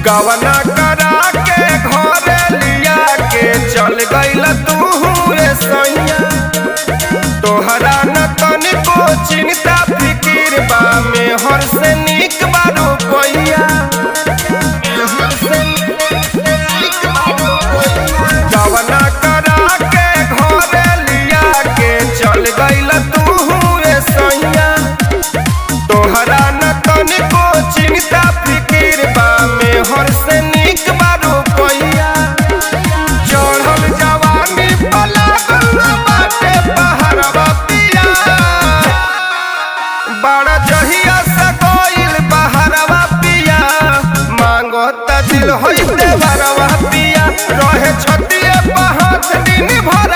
गवना करा के घरे लिया के चल गइल तू रे सैया। तोहरा न तनिको चिंता फिकिर बा, मेहर से निक बारू पैया। गवना करा के घरे लिया के चल गइल तू रे सैया। तोहरा न तनिको चिंता फिकिर बा, मेहर से निक बारू पैया। चढ़ल जवानी पलागल बाटे पहाड़वा पिया। बड़ा जहिया से गइल बहरवा पिया, मांगता दिल होई देवरवा पिया। रहे छतिए पहाड़ दिन भर